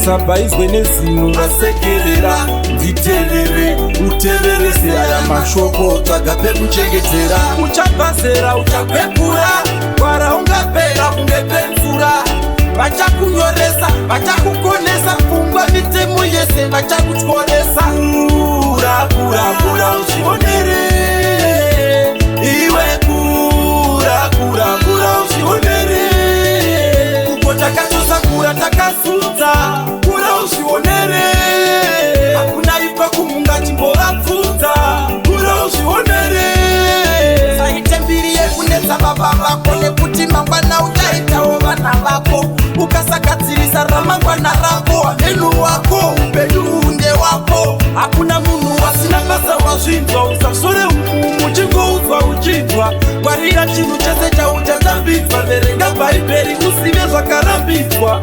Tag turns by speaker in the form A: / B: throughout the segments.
A: Usabhaizwe nezino rasekerera. Nditerere, utererese aya mashoko, tsvaga pekuchengetera. Uchabva zera, uchakwegura, gwara ungapera kunge penzura. Vachakunyoresa, vachakukonesa, pfungwa mitemo yese vachakutyoresa. Kura, kura, kura uzvionere. Iwe kura, kura, kura uzvionere. Uko takatosakura takazunza, kura uzvionere. Hakuna ipa kumunga chimbovabvunza, kura uzvionere.
B: Saite mbiri yekunetsa baba vako, nekuti mangwana uchaitawo vana vako. Ukasagadzirisa ramangwana rako, hamenu wako, upenyu hunde wako.
A: Hakuna munhu wasina basa, wazvinzwa? Usasore muchingoudzwa uchinzwa. Ngwarira chinhu chese chauchatambidzwa. Verenga Bhaibheri uzive zvakarambidzwa.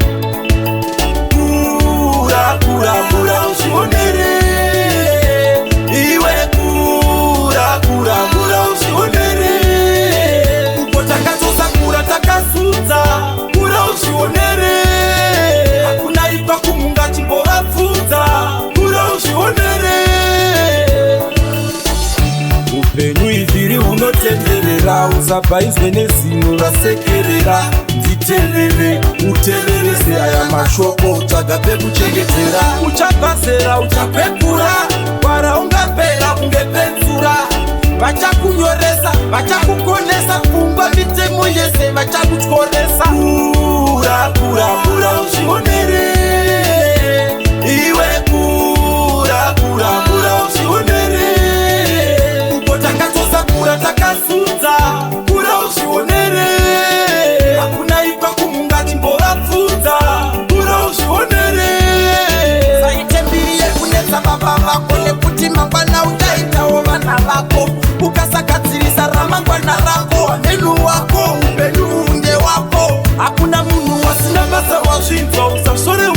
A: Kura, kura, kura uzvionere. Iwe kura, kura, kura uzvionere. Uko takatosakura takazunza, kura uzvionere. Hakuna ipa kumunga chimbovabvunza, kura uzvionere. Upenyu ivhiri hunotenderera, usabhaizwe nezino rasekerera. Nditerere, utererese aya mashoko, tsvaga pekuchengetera. Uchabva zera, uchakwegura, gwara ungapera kunge penzura. Vachakunyoresa, vachakukonesa, pfungwa mitemo yese vachakutyoresa. Kura, kura, kura uzvionere. Iwe kura, kura, kura uzvionere. Uko takatosakura takazunza, kura uzvionere. Hakuna ipa kumunga chimbovabvunza, kura uzvionere.
B: Saite mbiri yekunetsa baba vako, nekuti mangwana uchaitawo vana vako. Ukasagadzirisa ramangwana rako, hamenu wako, upenyu hunde wako.
A: Hakuna munhu wasina basa, wazvinzwa? Usasore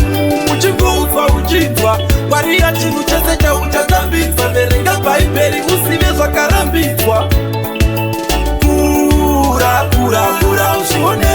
A: muchingoudzwa uchinzwa. Ngwarira chinhu chese chauchatambidzwa. Verenga Bhaibheri uzive zvakarambidzwa. Kura, kura, kura uzvionere.